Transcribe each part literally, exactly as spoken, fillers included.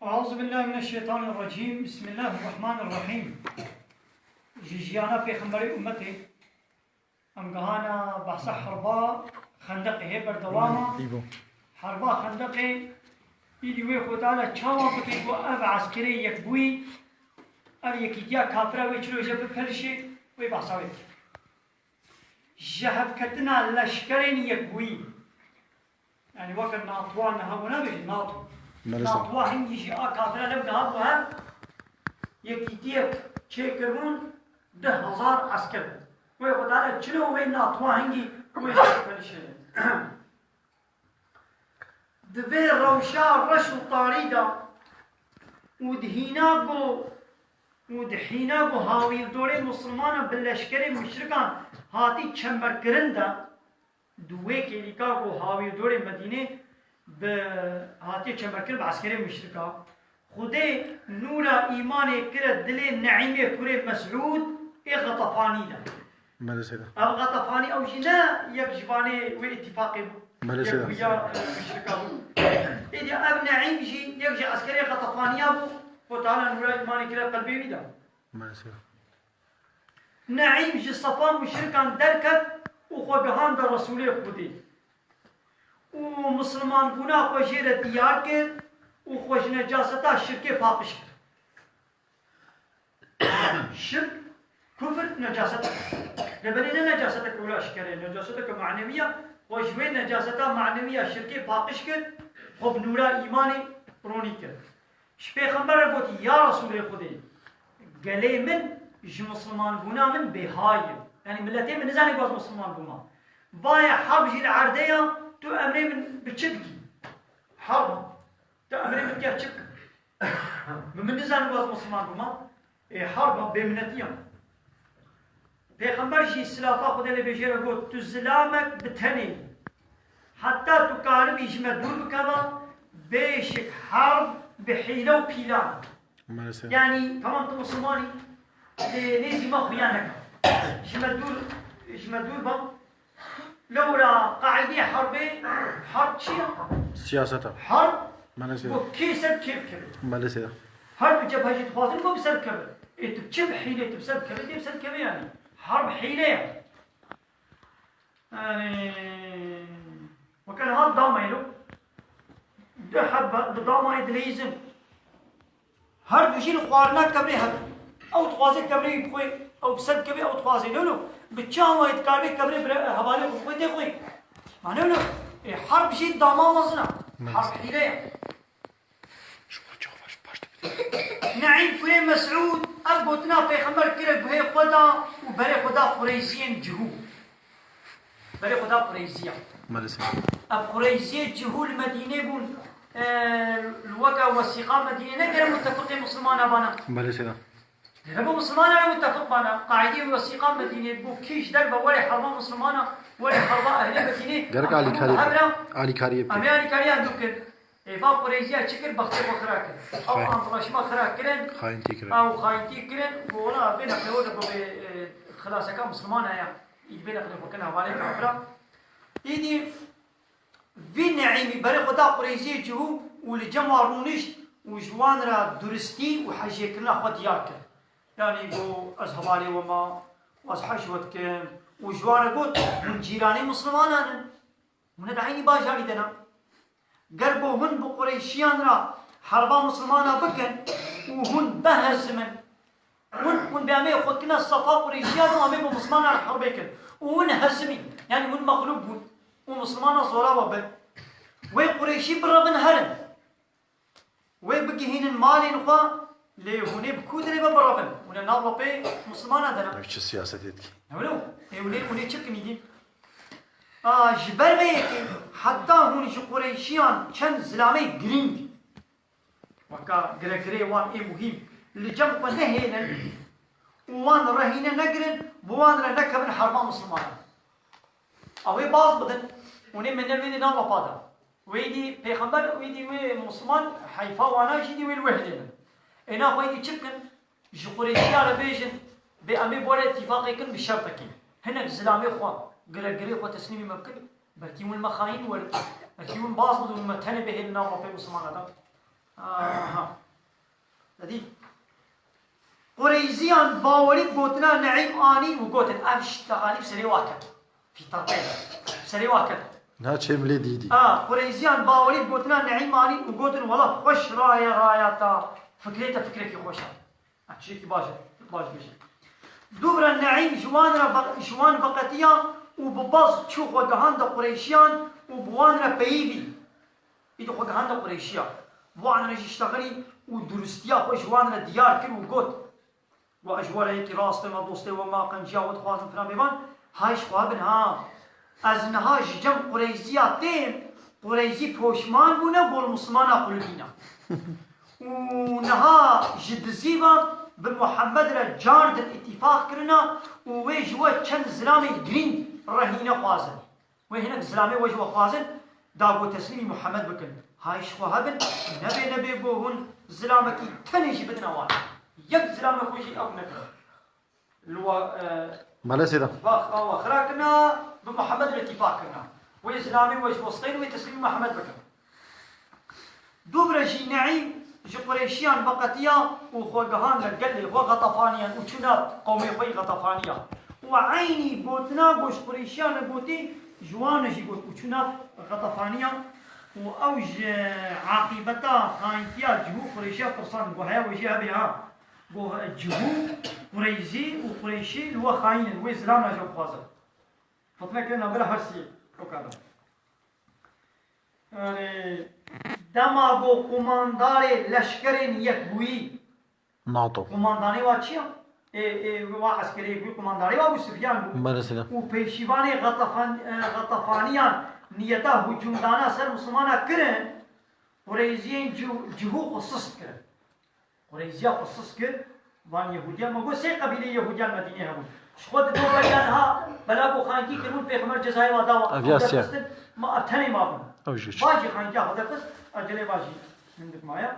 Eûzubillahimineşşeytanirrecîm. Bismillahirrahmanirrahîm. Ji jiyana Pêxemberê ummetê. Em gihana behsa herba Xendeqê hê berdewam e. Îbo. Herba Xendeqê, îdî wê Xwedê Teala çawa bike ku ev eskerê yekbûyî, ev yekîtiya kafira wê çilo jê bipelişê, wê behsa wê bike. Ji hevketina leşkerên yekbûyî. Yani weke NATO niha bû, nabêjin NATO. Belê sir. NATO hingî jî a kafira lev dihat bû hev, yekîtiyek çêkiribûn, du hezar esker bû. Wê Xwedê Teala çilo wê NATO hingî wê jî bipelişêne. Di vê rewşa reş û tarî de û di hîna ku, û di hîna ku hawîrdorê misilmanan bi leşkerê muşrikan hatî çemberkirin de, di wê kêlîka ku hawîrdorê Medînê bi, hatiye çemberkirin bi eskerê muşrika, Xwedê nûra îmanê kire dilê Neîmê kurê Mesûd ê Xetafanî de. Belê seyda. Ev Xetafanî ew jî ne yek ji vanê wê îtîfaqê bû. Belê seyda. Yek bûya, e, muşrika bû. Êdî ev Neîm jî yek ji eskerê Xetafaniya bû. Xwedê Teala nûra îmanê kire qelbê wî de. Belê seyda. Neîm ji sefa muşrikan derket û xwe gihande Resûlê Xwedê. Û misilmanbûna xwe jê re diyar kir û xwe ji necaseta şirkê paqij kir. Şirk, kufr, necaset e. Lê belê ne necaseteke wila eşkere ye, necaseteke manewî ye. Xwe ji wê necaseta manewî ya şirkê paqij kir, xwe bi nûra îmanê ronî kir. Ji Pêxember re gotî, Ya Resûlê Xwedê, gelê min ji misilmanbûna min bêha ye. Yanî miletê min nizane ku ez misilman bûma. Vaye herb jî li erdê ya, tu emrê min bi çi dikî? Herb, tu emrê min diya çi bikim? Min, min nizane ku ez misilman bûma. Ê herb e, bêminetî ye. Pêxember jî silafa Xwedê lê bê jê re got, tu zilamek bi tenê yî. Heta tu karibî ji me dûr bikeva, bêşik herb bi hîle û pîlan. Maalesef. Yanî, tamam tu misilman î, lê nêzî me xuya neke. Ji me dûr, ji me dûr be. Lewra qaîdeyê herbê, herb çi ye? Siyaset e. Herb, maalesef, bo kê ser kê bikeve. Maalesef. Her du cephe jî dixwazin ku bi ser bikeve. Ê tu çi bi hîlê tu bi ser bikeve, dê bi ser bikeve yanî. Herb hîle ye. Yanî, weke niha damayê lo. Du hebe, du damayê dileyîzin. Her du jî li xwarina kevrê hev. Ew dixwaze kevrê wî bixwe, ew bi ser bikeve, ew dixwaze. Lolo, bi çi awayî dikare kevrê bire, hevalê xwe bixwe tê xwe? Ma ne wilo? Ê, herb jî dama mezin e. Mezin. Herb hîle ye. Ji xwe çawa ji paş dibitîne. Neîm kurê Mesûd, ev gotina Pêxember kire guhê xwe da û berê xwe da Qureyziyên cihû. Berê xwe da Qureyziya. Belê seyda. Ev Qureyziyê cihû li Medînê bûn, e, li weke wesîqa Medînê ne gere mutefiqê misilmana bana. Belê seyda. Gere bo misilmana re mutefiq bana. Qaîdê wesîqa Medînê bû kî ji derve were herba misilmana, were herba ehlê Medînê. Gerek em hemû alîkariyê bi hev re. Alîkariyê bi. Em ê alîkariya dû kir. Ê, va Qureyziya çi kir? Bextê xwe xira kir. Ew antlaşma xira kirin. Xayintî kirin. Ew xayintî kirin. Û wela bê neqlê were bibê, e, xilaseka misilmana ya. Îdî bê neqlê xwe kirin hevalê kafira. Îdî vî Neîmî berê xwe da Qureyziyê cihû û li cem wan rûnişt û ji wan re duristî û hejêkirina xwe diyar kir. Yanî got, ez hevalê we me, ez hej we dikim. Û ji wan re got, hûn cîranê misilmanan in. Hûn ne di eynî bajarî de ne. Ger ku hûn bi Qureyşiyan re herba misilmana bikin û hûn bihezimin, hûn, hûn bê em ê xwe kine sefa Qureyşiyan û em ê bi misilmanan re herbê kin. Û hûn hezimîn, yanî hûn mexlûb bûn û misilmanan zora we bin. Wê Qureyşî birevin herin. Wê bigihînin malên xwe, lê hûn ê bi ku dirê ve birevin? Hûn ê nav lopê misilmanan de ne. Ev çi siyasetê dikî? Ne wilo? Ê hûn ê, hûn ê çi bikin îdî? A, ji ber vê yekê heta hûn ji Qureyşiyan çend zilamê girîng, weka giregirê wan ê muhîm, li cem xwe nehêlin û wan rehîne negirin, bi wan re nekevin herba misilmanan. Ew ê baz bidin, hûn ê mendel wê dî nav lapa de. Wê dî pêxember, wê dî wê misilman, heyfa wana jî dî wê li wê hilênin. Ê naxwe dî çi bikin? Ji Qureyşiya re bêjin, bê em ê bi we re îtîfaqê kin bi şertekî. Hinek zilamê xwe, giregirê xwe teslîmî me bikin, belkî hûn li me xayîn werin. Belkî hûn baz bidin û me tenê bihêlin nav lopê misilmana de. Aha. Te dî? Qureyziyan bawerî bi gotina Neîm anî û gotin, ev şitehanî bi serê wa ket. Fî terpê de. Bi serê wa ket. Niha çê milê dîdî. A, Qureyziyan bawerî bi gotina Neîm anî û gotin, wela xweş raye raya ta. Fikrê te fikrekî xweş e. A, tiştekî baş e, baş bêje. Dûvre Neîm ji wan re ve-, ji wan veqetiya û bi baz çû xwegehanda Qureyşiyan û bi wan re peyivî. Îdî xwegehanda Qureyşiya. Bi wan re jî ştexilî û duristiya xwe ji wan re diyar kir û got, Got, ez ji we re yekî rast im, ez dostê we me, qenciya we dixwazim, filan bêvan. Hay ji xwe bin ha. Ez niha ji cem Qureyziya têm, Qureyzî poşman bûne, gol Muslimana qulibîne. Û niha ji dizî ve bi Muhammed re cardin îtîfaq kirina û wê ji we çend zilamên girîng rehîne xwazin. Wê hinek zilamê we ji we xwazin, da ku teslîmî Muhammed bikin. Hay ji xwe hebin, nebê, nebê ku hûn zilamekî tenê jî bidine wan. Yek zilamê xwe jî ew nekin. Li wa, e, Mele Seyda. Bax, awa xira kirina, bi Muhammed re îtîfaq kirina. Wê zilamê we ji we steynin, wê teslîmî Muhammed bikin. Dûvre jî Neîm ji Qureyşiyan veqetiya û xwe gihand li gelê xwe Xetefaniyan û çû nav qewmê xwe yî Xetefaniya. Û eynî gotina ku ji Qureyşiyan re gotî, ji wan re jî got û çû nav Xetefaniya. Û ew ji aqîbeta xayîntiya cihû Qureyşiya tirsan, ku heya we jî hebe ha. Ku cihû, Qureyzî û Qureyşî li we xayîn in, wê zilama jî dixwazin. Fitne kirina bira her siyê o kadar. Yani, dema ku kumandarê leşkerên yekbûyî, NATO. Kumandanê wa çi ya? Ê, ê, wa eskerê yekbûyî kumandarê wa bû, Sifyan bû. Belê Seyda. Û pêşîvanê Xetefan-, e, Xetefaniyan niyeta hicûmdana ser Mislimana kirin, Qureyziyên cih-, cihû xwe sist kirin. Qureyziya xwe sist kir, van Yehûdiyan, me got sê qebîleyê Yehûdiyan Medînê hebûn. Ji xwe di dor beriya niha bela ku xayîntî kiribûn, Pêxember cezayê wa da wa. Ev ya siyah. Derxistin, ma ev tenê mabûn. Ew jî çi? Va jî xayîntiya xwe derxist, ecelê va jî hindik maye.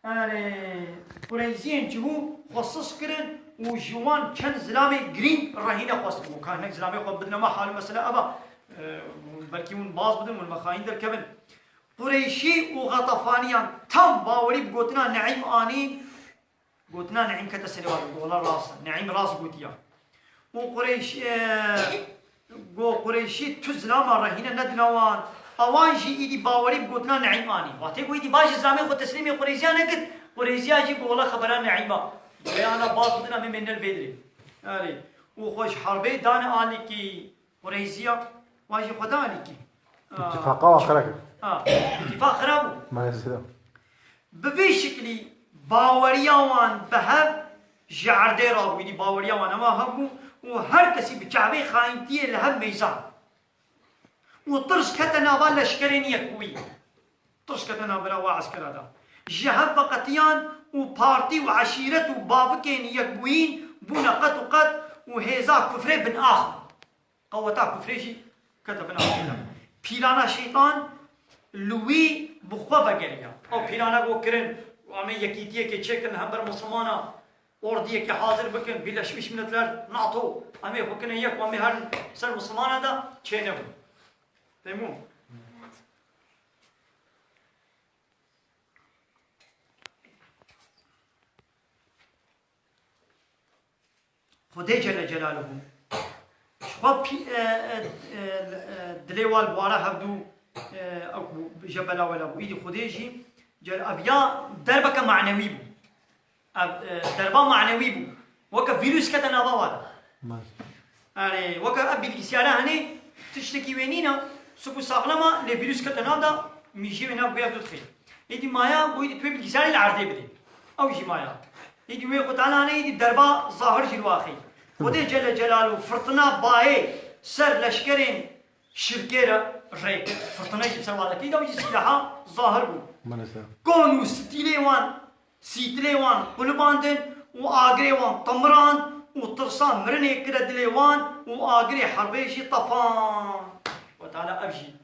Erê, Qureyziyên cihû xwe sist kirin û ji wan çend zilamê girîng rehîne xwestin. Û ka hinek zilamê xwe bidine me, hal û mesele ev e. E, belkî hûn baz bidin, hûn me xayîn derkevin. Qureyşî û Xetefaniyan tam bawerî bi gotina Neîm anîn. Gotina Neîm kete serê wan, got, wela rast e. Neîm rast gotiya. Û Qureyş, e, got, Qureyşî tu zilama rehîne nedine wan. Ewan jî îdî bawerî bi gotina Neîm anî. Watê ku îdî va jî zilamê xwe teslîmê Qureyziya nekit, Qureyziya jî got, wela xebera Neîm e. Vê ana baz bidin, em ê mêne li vê dirê. Erê. Û xwe ji herbê dane alîkî. Qureyziya, wan jî xwe da alîkî. Îtîfaqa wan xira kir. Ha, îtîfaq xira bû. Maalesef. Bi vî şiklî baweriya wan bi hev ji erdê rabû, îdî baweriya wan hema hev bû û her kesî bi çavê xayîntiyê li hev meyzan. Û tirs kete nava leşkerên yekbûyî. Tirs kete navbera wa eskera de. Ji hev veqetiyan û partî û eşîret û bavikên yekbûyîn bûne qet û qet û hêza kufrê bin ax. Qeweta kufrê jî kete bin ax. Pîlana şeytan li wî bi xwe vegeriya. Ew pîlana ku kirin, em ê yekîtiyekê çêkin li hember Mislimana, ordiyekê hazir bikin, Birleşmiş Milletler, NATO, em ê xwe kine yek, em ê herin ser Mislimana de çênebû. Temû. Xwedê Celle Celaluhu. Ji xwe pî-, e, e, e, e, dilê wan bi wara hevdû, e, ew ku ji bela wela bû. Îdî Xwedê jî Cel-, ev ya derbeke manewî bû. Ev, e, derba manewî bû. Weke vîrus kete nava wa de. Maalesef. Erê, weke ev bilgisayara hene tiştekî wê nîne, sik û saxlem e, lê vîrus kete nav de, mîjê wê nav guya dû dixê. Êdî maya, bû êdî tu wê bilgisayarê li erdê bidê. Ew jî maya. Êdî wê xwe Teala hene, êdî derba zahir jî li wa xê. Xwedê Celle Celaluhu firtina bayê ser leşkerên şirkê re rê kir. Firtineyê jî bi ser wa de kir, ew jî sîlaha zahir bû. Maalesef. Kon û stîlê wan Sîtilê wan qulibandin û agirê wan temirand û tirsa mirinê kire dilê wan û agirê herbê jî tefan. Xwedê Teala ev jî,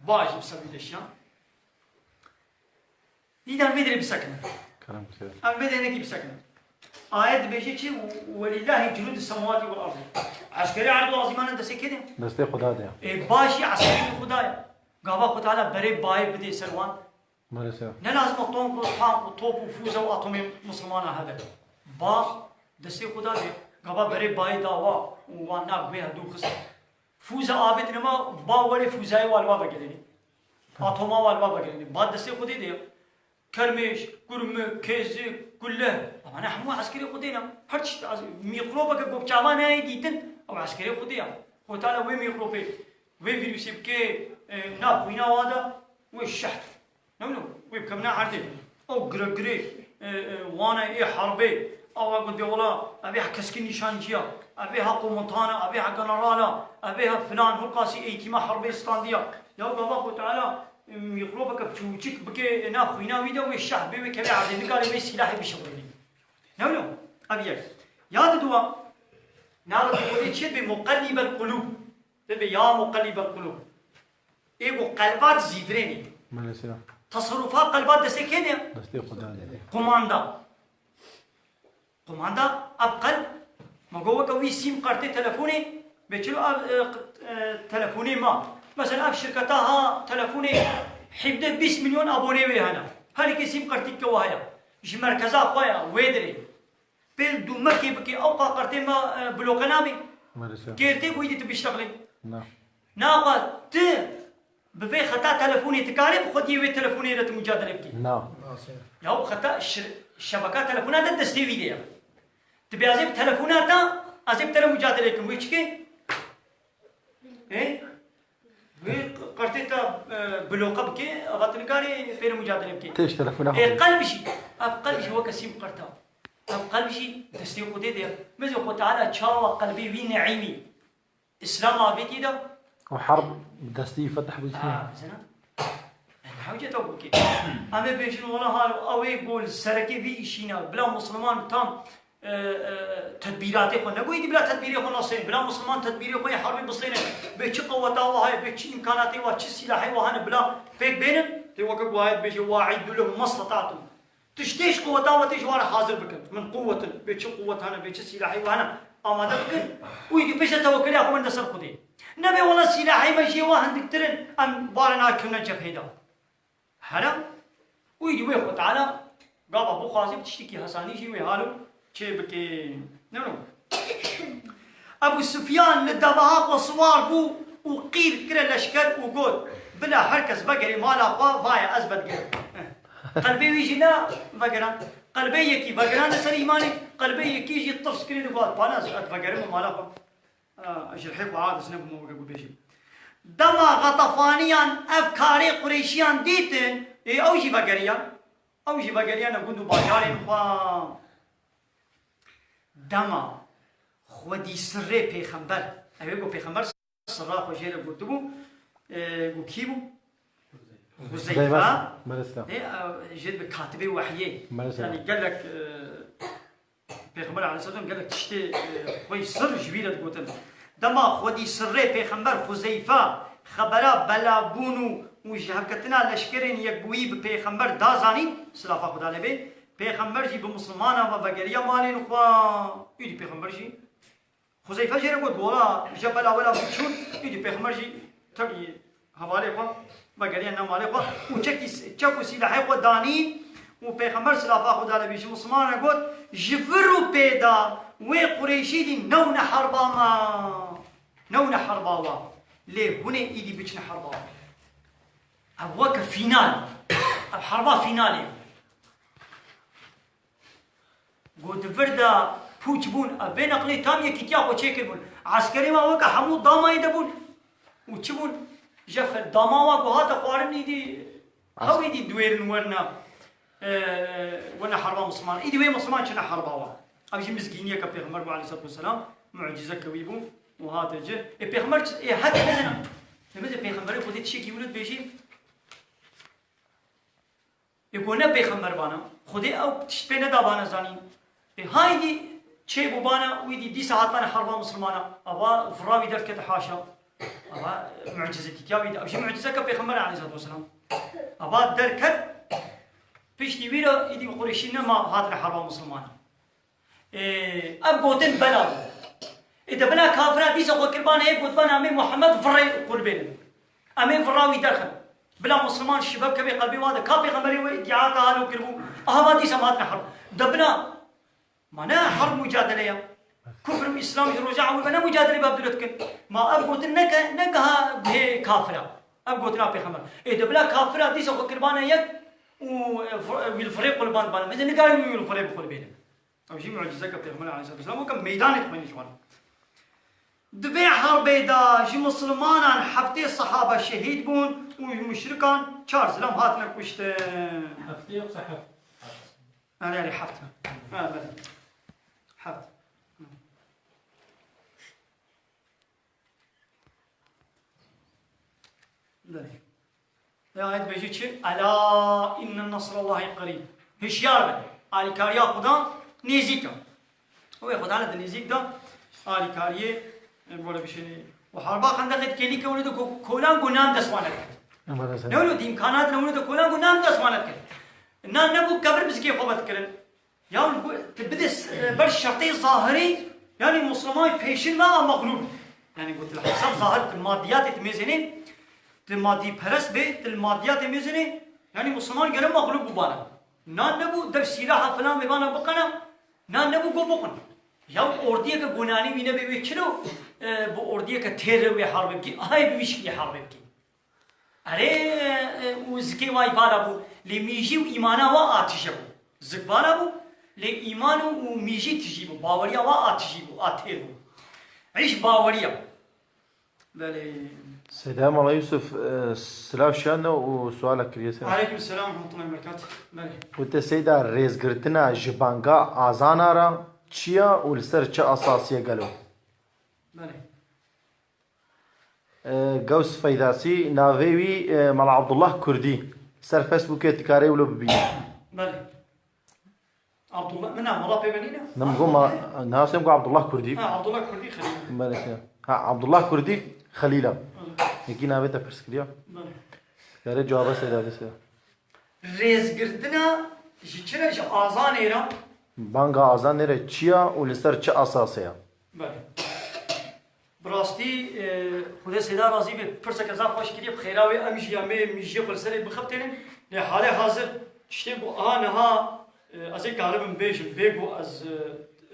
va jî bi ser wî de şiyan. Dîdan vê dirê bisekine. Kerem kir. Em vê derê nekî bisekine. Ayet dibêje çi? Welillahî cunûdus semawatî wel ardî. Eskerê erd û azîmanan destê kê de? Destê Xuda de. Ê, va jî eskerê Xuda ye. Gava Xwedê Teala berê bayê bidê ser wan. Maalesef. Ne lazim e tank û, tank û top û fûze û atomê misilmana hebe. Ba destê xwe da dê. Gava berê bayê dawa û wan na guhê hevdû xist. Fûze avêtine ma ba werê fûzeyê wa li wa vegerenê. Atoma wa li wa vegerenê. Ba destê xwe dê dê. Kermêş, kurmik, kêzik, kulle. Ama ne hemû eskerê xwe dê ne. Her tişt ez-, mîkrobeke ku bi çavan nayê dîtin, ew eskerê xwe dê ya. Xwe tala wê mîkrobê, wê vîrusê bike, e, nav xwîna wa de, wê şeht. Ne wilo, wê bikevine erdê. Ew giregirê, e, e, wana ê herbê, ew got bê wela, ev ê ha keskin nîşanciya, ev ê ha komutan e, ev ê ha general e, ev ê ha filan, hilqasî eğîtîma herbê standiya. Ya gava Xwe Teala, e, mîkrobeke çûçik bike, e, nav xwîna wî de, wê şeh bê, wê keve erdê, nikare wê sîlahê bişixulînê. Ne wilo? Ev yek. Ya diduwa, navê Xwedê çi bê, muqellibel qulûb. Bê bê ya muqellibel qulûb. Ê ku qelba dizîvirênî. Maalesef. Teserrufa qelba destê kê de? Destê Xuda de. Qumanda. Qumanda ev qelb, me got weke wî sîm kartê telefonê, bê çilo ev, e, q-, e, telefonê ma. Mesela ev şirketa ha telefonê hevdeh bîst milyon abonê wê hene. Her yekê sîm kartî ke wa heye. Ji merkeza xwe ya, wê dirê. Pêl dûmekê bikê, ew qa qertê me, e, bloke nabî. Maalesef. Kêrtê ku îdî tu biştexlî. Na. Naxa tu bi vê xeta telefonê dikarî bi xwediyê wê telefonê re tu mucadele bikî. Na. Ya bu xeta şir-, şebeka telefona de destê wî de ya. Tu bê ez ê bi telefona ta, ez ê bi te re mucadele kim. Wê çi ke? Ê? Wê qertê te, e, bloke bike, ava tu nikarî pê re mucadele bike. Têş telefona xwe. Ê, qelb jî, ev qelb jî weke sîm qerta. Ev qelb jî destê Xwedê de ye. Mizê Xwe Teala çawa qelbê wî neîmî, Îslam avêtî de. Û herb bi destî fetih bû. Ha, bizina. Hewce te bike. Em ê bêjin wela hal ew ê gol serekê vî îşîna. Bila Musliman tam e, e, tedbîratê xwe, ne ku êdî bila tedbîrê xwe nasên, bila Musliman tedbîrê xwe yê herbê bistêne, bê çi quweta wa heye, bê çi îmkanatê wa, çi sîlahê wa hene, bila pêk bênin, tê weke ku ayet bêje, "Wa eiddu lehum mastata'tum." Tiştê ji quweta we tê ji wan re hazir bikin. Min quwetin, bê çi quwet hene, bê çi sîlahê we hene, amade bikin. Û êdî pişte tewekeliya xwe bin de ser Xwedê. Nebe wela sîlahê me jê wa hindiktir in, em bare nakewne cebhê de. Here û êdî wê Xwe Teala gava bixwazî bi tiştekî hesanî jî wê halo çê bike. Ne no. Ebu Sufyan li deveha xwe siwar bû û qîr kire leşker û got, "Bila her kes vegerê mala xwe, vaye ez vedigerim." Qelbê wî jî ne vegeran. Qelbê yekî vegeran li ser îmanê, qelbê yekî jî tirs kirî û got, "Bana ez, ez vegerim mala xwe." A, ji rihê xwe aciz nebûm weke ku bêjim. Dema Xetefaniyan ev karê Qureyşiyan dîtin, ê ew jî vegeriyan. Ew jî vegeriyane gund û bajarên xwe. Dema xwedî sirrê pêxember, ew ê ku pêxember sirra xwe jê re gotibû, e, ku kî bû? Huzeyfe. Huzeyfe. Maalesef. Ê, e, jê dibe katibê wehyê. Maalesef. Yani gelek, e, Pêxember aleyhisselam gelek tiştê, e, xwe yî sir ji wî re digotin. Dema xwedî sirrê pêxember Xuzeyfe xebera belabûn û, û ji hevketina leşkerên yekbûyî bi pêxember da zanîn, silafa Xuda lê bê, pêxember jî bi mislimanan ve vegeriya malên xwe. Îdî pêxember jî Xuzeyfe jê re got, "Wela, je bela wela bû çûn." Îdî pêxember jî tevî hevalê xwe vegeriya nav malê xwe û çekî, çek û sîlahê xwe danî û pêxember silafa Xuda lê bê ji mislimanan got, "Ji vir û pê de wê Qureyşî dî newne herba me, newne herba we. Lê hûn ê îdî biçine herba we." Ev weke fînal, ev herba fînalê. Ku di vir de pûç bûn, ev vê neqlê tam yekîtiya xwe çêkirbûn. Eskerê me weke hemû damayê de bûn. Û çi bûn? Jefel dama wa ku hate xwarin îdî, ew îdî diwêrin werine, e, werine herba Misliman. Îdî wê Misliman çine herba wa. Ev jî mizgîniyeke Pêxember bû aleyhisselatu vesselam, mucizeke wî bû û hate cih. Ê Pêxember çi, ê heke mezin, ê mezin Pêxemberê Xwedê tiştekî wilo dibêjî, Ê ku ne pêxember bana, Xwedê ew tişt pê neda bana zanîn. Ê haydî çêbû bana, wî dî dîsa hatane herba Mislimana. Ava vira wî derdikete haşa. Ava mucizetîtiya wî de. Ev jî mucizeke pêxember aleyhissalatu vesselam. Ava derket, piştî wî re îdî Qurêşî nema hatine herba Mislimana. Ê, ev gotin bela bû. Ê, de bila kafira dîsa xwe kirban heye, gotban, "Em ê Muhammed virê qurbênin. Em ê vira wî derxin." Bila Musliman şibek kevê qelbê wa de, ka Pêxemberê wê îdîaka halo kiribû, aha va dîsa hatine herb. De bila, ma ne herb mucadele ya. Kufr û Îslam ji roja ewil ve ne mucadelê bi hev dikin. Ma ev gotin neke, ne geha guhê kafira. Ev gotina Pêxember. Ê de bila kafira dîsa xwe kiribane yek û, e, f-, e, wî li firê qulban bane. Meze nikarî wî li firê bi xwe bêne. Ev jî mucîzeke Pêxember aleyhisselatu vesselam weke meydanê dixwîne ji wan. Di vê herbê de ji Mislimanan heftê sehaba şehîd bûn û ji muşrikan çar zilam hatine kuştin. Heftê yoksa heft? Erê, erê, heft. Ha, belê. Heft. Belê. Vê ayet bêjî çi? Ela inne nasrallahi qerîb. Hişyar be. Alîkariya Xuda nêzîk e. Wê Xuda ne di nêzîk de alîkariyê, e, böyle bir şey. Û harba xendeqê dikêlî ke wilo de ko-, kolan ku nan dest wan neket. Maalesef. Ne wilo di îmkanat ne wilo de kolan ku nan dest wan neket. Nan nebû kevir bi zikê xwe vedikirin. Ya ku tu bidê s-, ber şertê zahirî, yani Musliman pêşin ve a mexlûb. Yani ku tu li hesab zahir tu madiyatê tu mêzênê, tu madîperest bê, tu li madiyatê mêzênê, yani Musliman gere mexlûb bûbana. Nan nebû dev sîlaha filan mêvana biqena, nan nebû ku bixwin. Ya ordiyeke gonanî wî nebe wê çilo, e, bi ordiyeke têr re wê harbê bikî, ahayê bi wî şiklî harbê bikî. Erê, e, û zikê wa vala bû, lê mîjî û îmana wa a tije bû. Zik vala bû, lê îman û, û mîjî tijî bû, baweriya wa a tijî bû, a têr bû. Îş baweriya. Belê. Seyda Mala Yusuf, e, silav şiyan û suala kiriye seyda. Aleyküm selam ve rahmetullahi ve berekatuh. Belê. Gote seyda rêzgirtina ji banga azana ra çi ya û li ser çi esasî ye gelo? Belê. E, Gews Feydasî, navê wî, e, Mela Abdullah Kurdî. Ser Facebookê dikarê wilo bibînî. Belê. Abdullah, min na mala pê ve nîne? Ne, min got ma, niha sê min got Abdullah Kurdî. Ha, Abdullah Kurdî Xelîl. Belê, sê. Ha, Abdullah Kurdî Xelîl e. Belê. Yekî navê te pirs kiriya. Belê. Dikarê cewaba seyda bise. Rêzgirtina ji çi re, ji azanê re? Banga azanê re çi ya û li ser çi esasê ya? Belê. Bi rastî, e, Xwedê seyda razî be, pirseke zaf xweş kiriye, bi xêra wê em jî ya me mîjiyê xwe li serê bixebitênin. Lê halê hazir tiştê ku aha niha, e, ez ê karibim bêjim, bê ku ez, e,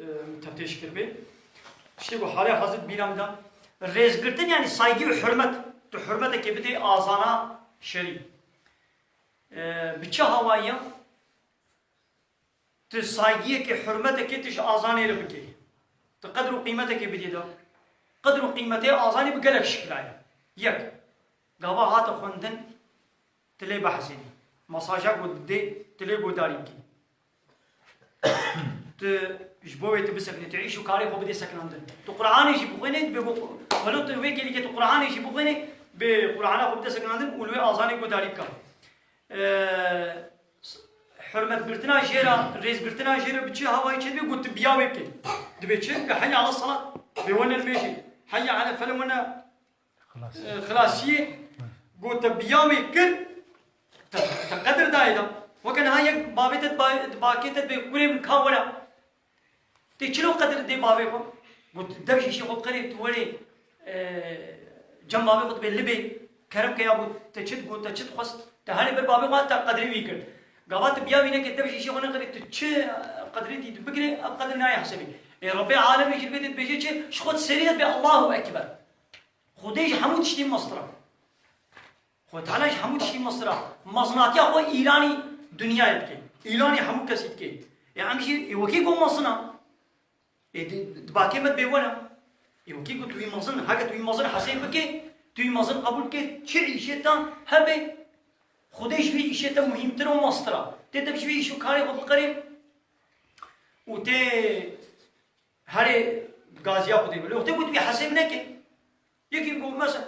e, teftêş kiribê. Tiştê ku halê hazir bîra min de. Rêzgirtin, yani saygî û hurmet. Tu hurmetekê bidê azana şerî. E, bi çi hawayî ya? Tu saygiyekê, hurmetekê tu ji azanê re bikê. Tu qedr û qîmetekê bidî de. Qedr û qîmetê azanê bi gelek şikila ye. Yek, gava hate xwendin, tu lê behsênî. Mesaja ku didê, tu lê guhdarî bikî. Tu ji bo wê tu bisekinî, tu îş û karê xwe bidê sekinandin. Tu Qur'anê jî bixwînê, dibê ku, welo tu wê kêlîkê tu Qur'anê jî bixwînê, bê Qur'ana xwe bide sekinandin û li wê azanê guhdarî bike. Ee, s-, hurmetgirtina jê re, rêzgirtina jê re bi çi hawayî çêdibê, got tu biya wê bikê. Dibê çi? Dibê heyya ala salat. Bê wene nimêjê. Heyya ala fele wene, Xilas. E, xilasiyê. Got te biya wê kir, te, te qedir dayê de. Weke niha yek bavê te di ba-, di bakê te dibê kurê min ka were. Tê çilo qedir dê bavê xwe? Got, dev ji îşê xwe biqerê, tu werê, e, cem bavê xwe dibê libê, kerem ke ya got, te çi, got, te çi dixwest? Te herê ber bavê xwe te qedrê wî kir. Gava tu biya wî nekê, dev ji îşê xwe neqerê, tu çi qedrê dî bigirê, ev qedir nayê hesabê. Ê Rebbê alemê jî li vê dê dibêje çi? Ji xwe di serî de dibê Allahu Ekber. Xwedê ji hemû tiştî mestir e. Xwedê Teala ji hemû tiştî mestir e. Mezinatiya xwe îlanî dinyayê dike. Îlanî hemû kesî dike. Ê em jî ê wekî ku mezin e. Ê di, di bakê me dibê were. Ê wekî ku tu wî mezin, heke tu wî mezin hesê bike, tu wî mezin qebûl bike, çi îşê te hebe, Xwedê ji wî îşê te muhîmtir û mestir e. Tê te bi ji wî îş û karê xwe biqerê û tê herê gaziya Xwedê be. Lê wextê ku tu wî hesêb neke, yekî ku mesela,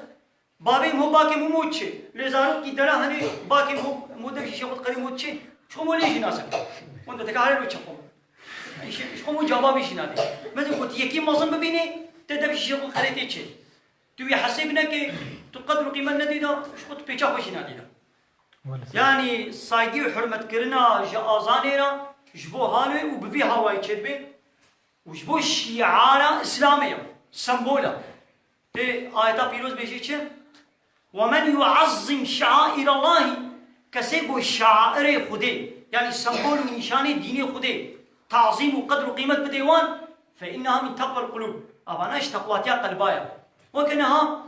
bavê min, bakê min mot çê. Lê zarokî dera henê bakê min, mot dev şîşe xwe diqerê mot çê. Ji xwe mo lê jî nasek. Wenda teka herê lo çe xwe. Ji xwe mo caba bê jî nadê. Mesela ku tu yekî mezin bibînê, tê dev şîşe xwe diqerê tê çê. Tu wî hesêb neke, tu qedr û qîmet nedî de, ji xwe tu pêça xwe jî nadî de. Maalesef. Yanî saygî û hurmetkirina ji azanê re, ji bo hal wê û bi vî hawayî çêdibe û ji bo şiara Îslamê ye, sembola. Tê ayeta pîroz bêjê çi? ومن يعظم شعائر الله، kesê ku şairê Xwedê, yani sembol û nîşanê dînê Xwedê, tazîm û qedr û qîmet bidê wan, فإنها من تقوى القلوب. Avana ji teqwatiya qelba ye. Weke niha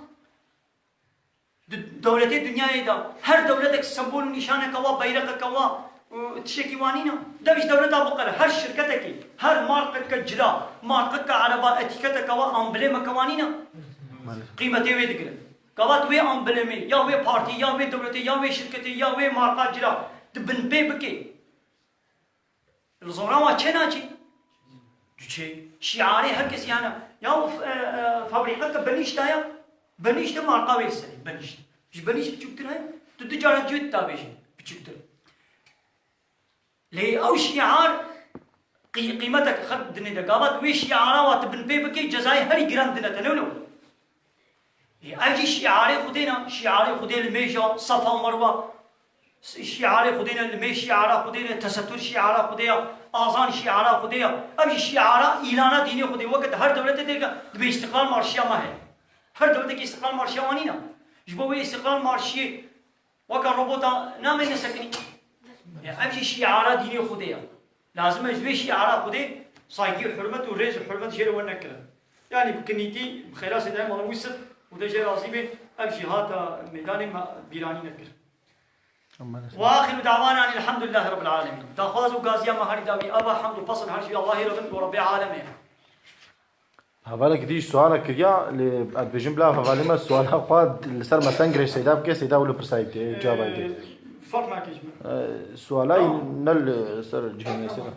di dewletê dinyayê de her dewletek sembol û nîşaneke wa, beyreqeke wa, û tiştekî wa nîne. Dev ji dewleta biqere, her şirketekî, her marqeke cila, marqeke ereba, etîketeke wa, amblemeke wa nîne. Qîmetê wê digire. Gava tu wê amblemê, ya wê partî, ya wê dewletê, ya wê şirketê, ya wê marqa cila, tu binpê bikê. Li zoran wa çê naçî? Diçê. Şiarê her kesî hene. Ya, e, e, fabrîqeke benîşt heye. Benîşt e marqa wê li serê. Benîşt. Ji benîşt biçûktir heye. Tu du cara cihê didabêjî. Biçûktir. Lê ew şiar qî-, qîmetek xelk dinê de. Gava tu wê şiara wa tu binpê bikê, cezayê herî giran dine te, ne wilo? Ê, ev jî şiarê Xwedê ne, şiarê Xwedê li mêja Sefa û Merwa. Şiarê Xwedê ne, li mêj şiara Xwedê ne, tesetur şiara Xwedê ya, azan şiara Xwedê ya. Ev jî şiara îlana dînê Xwedê. Weke di her dewletê de dibê Îstiqlal Marşiya me heye. Her dewletekî Îstiqlal Marşiya wan nîne. Ji bo wê Îstiqlal Marşiyê weke robota namê nesekinî. Ya, ev jî şiara dînê Xwedê ya. Lazim e ji wê şiara Xwedê saygî û hurmet û rêz û hurmet jê re werne kirin. Yani bi kinîtî, bi xêra Sêdayê Mala Wîsif û de jê razî bê, ev jî hata meydanê me bîranî nekir. Aman Wa axiru da'wana enîl hamdulillahî rabbil alemin. Daxwaz û gaziya me herî dawî ava, hamd û pesn her jî Allahî re bin û Rebbê alemê. Hevalek dî sualek kiriya, lê ez dibêjim bila hevalê me suala xwe li ser me sen girêj Seyda bike, Seyda wilo pirsayî bike, cevabay bike. Ee, ferq nake ji min. Ee, sualay Tamam. Ne li ser cihê me Seyda.